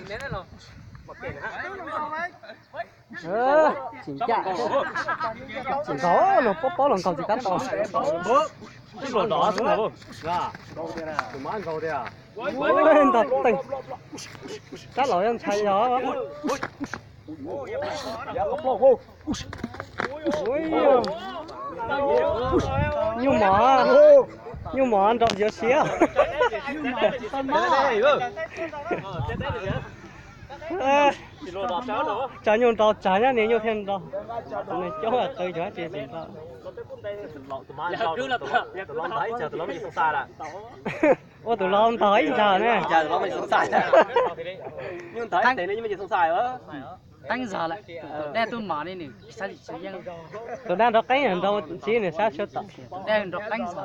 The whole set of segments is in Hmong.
Tsis ncaj, tsis nkaus, los pob pob los nkaus tsis tab tau. Ib los dov xwb na. Tus mab nkaus tiag. Ntog teeg. Tab laus yog ntshai yog. Nyuj mom, nyuj mom nrau yuav siab. Tsawg nyuj nrau tsawg nyob ni nyuj thiaj nrau. Tus neeg coob qw cov tsis tsis nrau. Ua tus laus ntog ib ntag ne. Teeb zog lawm, tus dej tuaj mos li nws sab li tsis yeej. Tus daj nrov qeeb nrau tsis nws sab sab tom. Tus dej nrov qeeb zog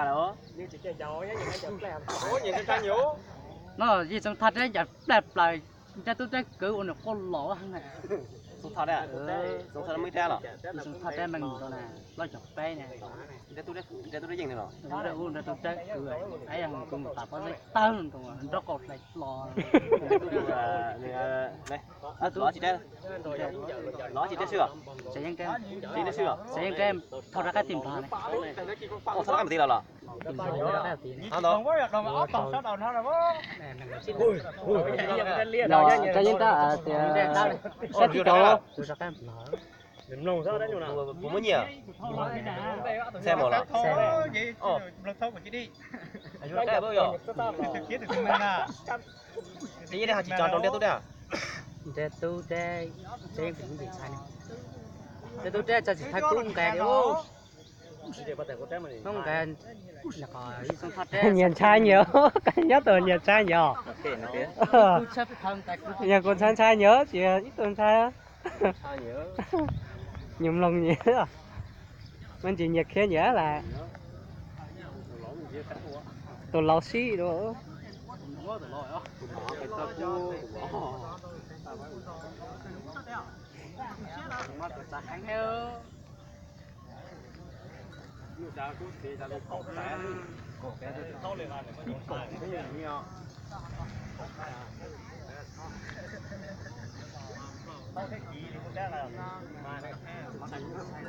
lawm. No yij txoov thaj deb ncav plaj plaws, nrab tub deb kwv ua nws quaj los na. Txoov thaj deb, txoov thaj deb meej rau na, plaub caug peb na. Nrab tub deb kwv, yog kuv mus tas pob zeb tawg nroo nrab qau hlais hlo. Los tsis deb, los tsis deb swb os. Tsis deb swb os. Tsis deb, thauj rov qab tim nplag ne. Thauj rov qab mus tim los los. Los tso yeeb rab tias sab tib tau. Kuv muab nyiaj. Xaj mus los. Ces yeej dej ho tsis tso rau ntiaj tub dej. Ntiaj tub dej, ntiaj tub dej tso tsis thaiv kub nqes li. Kub nqes, nyias ntshai nyias, nyob tus nyias ntshai nyias. Yog kuv ntshai ntshai nyias, tsis ib tug ntshai. Nyias mloog nyias, me ntsis nyias khiav nyias lawm. Tus laus sib dua.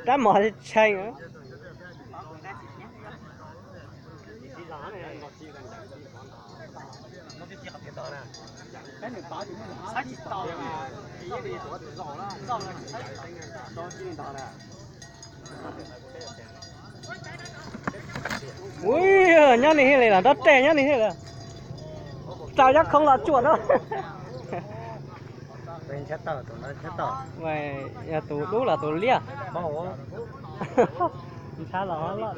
Rab mos tshee. Ui, nyob ni thiaj li los nrov reg nyob ni thiaj li. Rau nyob khoob los tsuam no. Yog tus dub los tus liab. Ntshai los loj.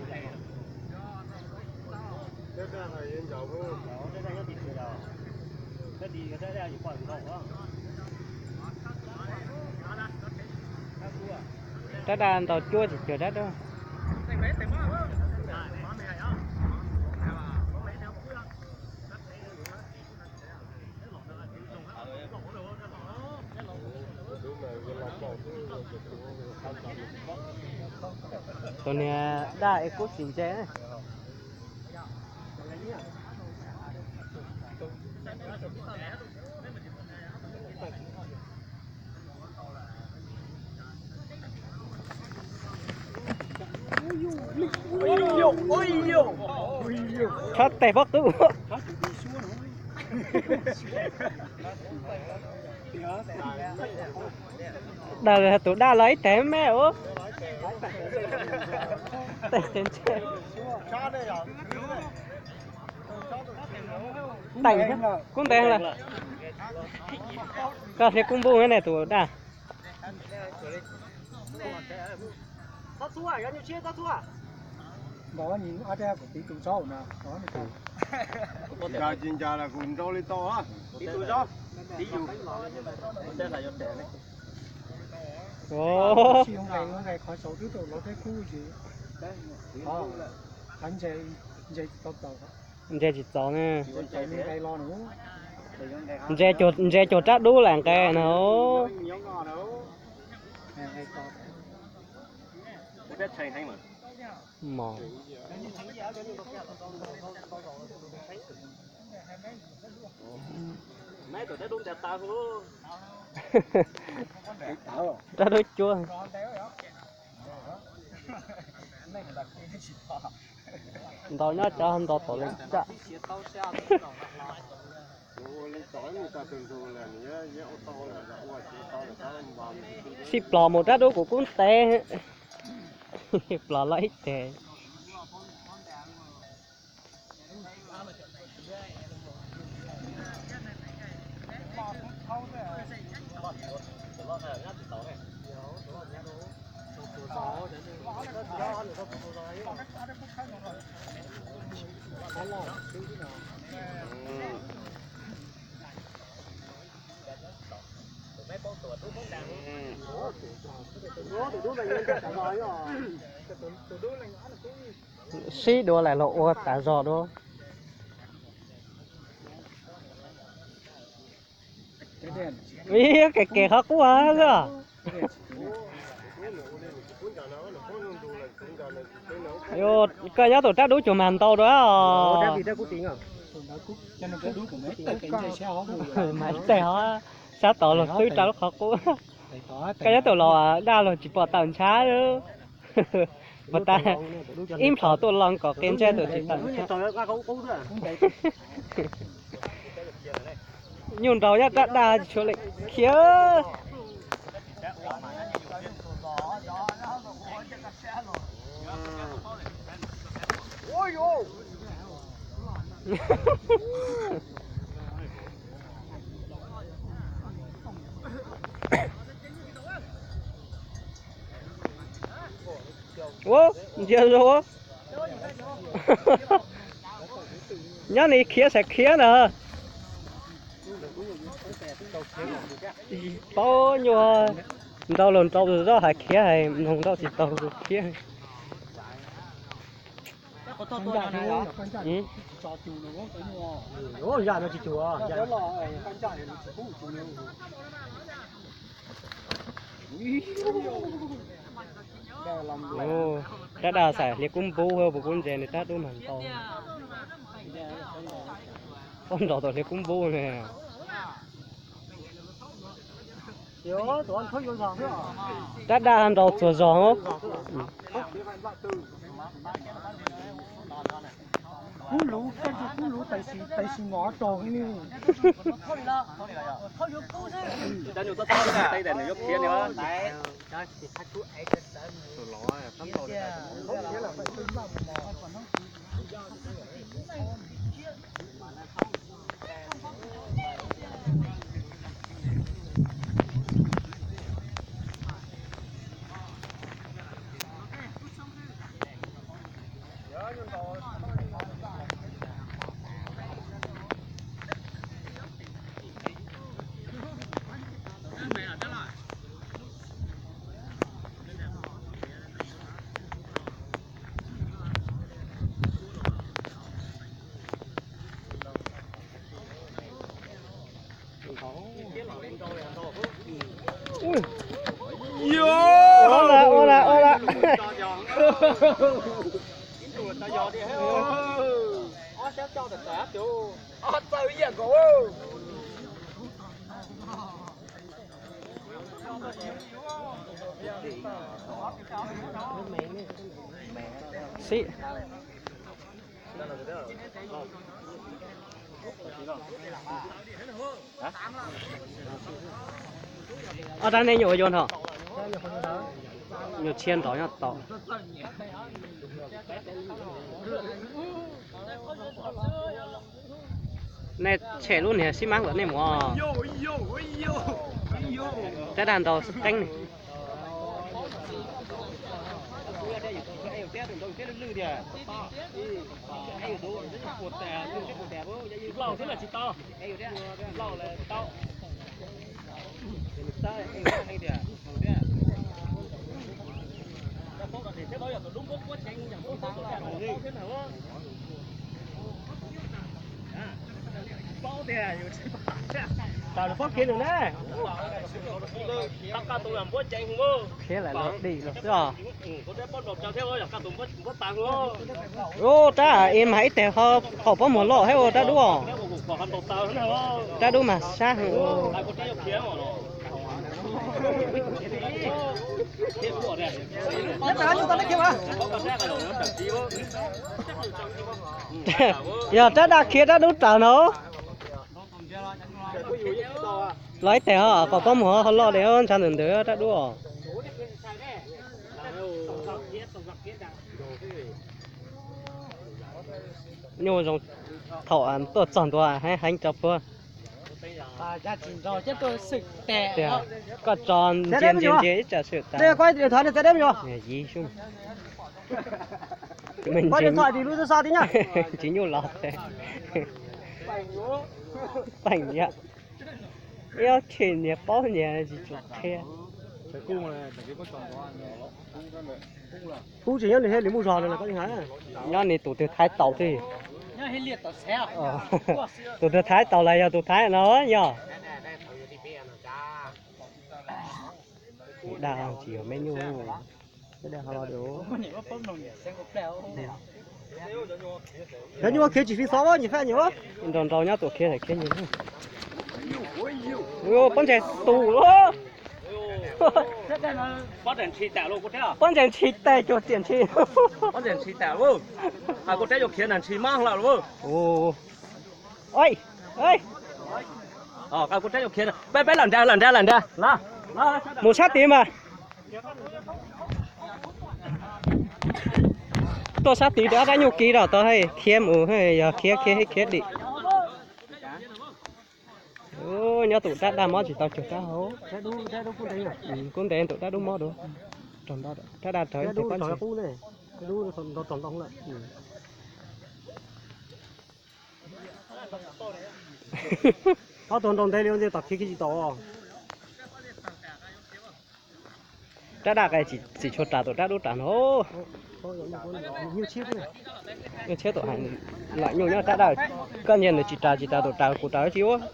Rab daj ntaus cuab tsis cuag rab dub. Tus niag daj es kub tsis ntse. Tshab tes pob qwb. Daws tus daj los ib teg me ub. Tes qis ntse. Teem, kub ntev lawm. Koj thiab kub npuj ne tus daj. Ncaws tsis ncaws los kuv nrau li tau. Tib yus. Tsis nqes, nqes qhov saud twb tau lawv tej kub ces. Qhov ntse, ntse tsis tau tau. Ntse tsis txaus ne. Ntse cuag, ntse cuag rab dub lam nqes no. Mos. Rab dub cuab. Ntaus nyob cov ntaus tom leej tsa. Sib plos mus rab dub kuv kub ntev. Plos los ib teg. Sib dua lam los ua tas zog dua. Ib kev kev qhov qub xwb. Koj nyob tus rab dub cuag mas ntau dua. Mas ib teg ho sab tod los twb rau lub qhov qub. Koj nyob tus los daj los tsis pom tawm ntshav. Puas tas ib nplhom tuaj los kom qia ntsej tus tsis tawm ntshav. Nyuj nraug nyob rab daj tsis tshua leem khiav. Ua, ntsia zoo. Nyob ni khiav saib khiav ntag. Paub nyuaj, nrau los nrau zoj hais khiav hais mloog nrau tsis tau khiav. Rab daj xaim hliav kub npub, puas kub ntse nws rab dub mas ntau. Pob nrog tau hliav kub npub ne. Rab daj nrau txuas zog. Kub luv, kub luv tais sis mov raug li. Ua la, ua la, ua la. Xib. Ob rab nej nyuam ua yuav nrho. Nyuam txhiab nrov nyob tod. Nej tshem lub niag sib mab kom nej mus. Rab daj nrau qeeb ne. Paub tias yus tsis pom thiab. Pob khiav nws na. Khiav lam los dim los xwb os. Ub, rab es mas ib teg ho qaum pob muag loj thiab ua rab dub os. Rab dub mas sab heev. Yog rab daj khiav rab dub raws no. Los ib teg ho qaum pob muag ho loj li, ntshav ntawm ntawd rab dub os. Nyuj zoo thaum tuaj txog ntua heev heev tso puag. Tias koj tso ntsia ntsia ntsia ib tsam swm tas. Tsis nyuj los. Peem yam. Ib ob tshim niag paub niag tsis tshua qhia. Kuv tsis nyob nws thiaj li muaj zog no, nyob nws tus twg thaiv taus xwb. Tus twg thaiv taus los yog tus thaiv no yog. Dag tsis yog me nyuj. Cov nyuj khiav tsis fi xov, nyias faj nyias. Nrau nrau nyob tuam khiav khiav nyias. Pob ntseg tus. Pob ntseg ntshis tais cuag tiam ntshis. Peb lam nrag lam nrag. Mus sab tid mas. Tuaj sab tid rau ob rab nyuj kiv rau tau khiav mus, yog khiav khiav khiav dim. Nyob tus rab daj mob tsis tau cuag rab hauv. Kub ntev tus rab dub mob dua. Rab daj raug ib teg pob ntseg. Ob tug nrau ntev li ua ntej tom khiav khiav tsis tau. Rab daj tsis tshua ras tus rab dub ras no. Nyuj tshiab tus hais, lam nyuj nyob rab daj, koj nyiag nws tsis ras tsis ras tus ras kuv ras tsis ua.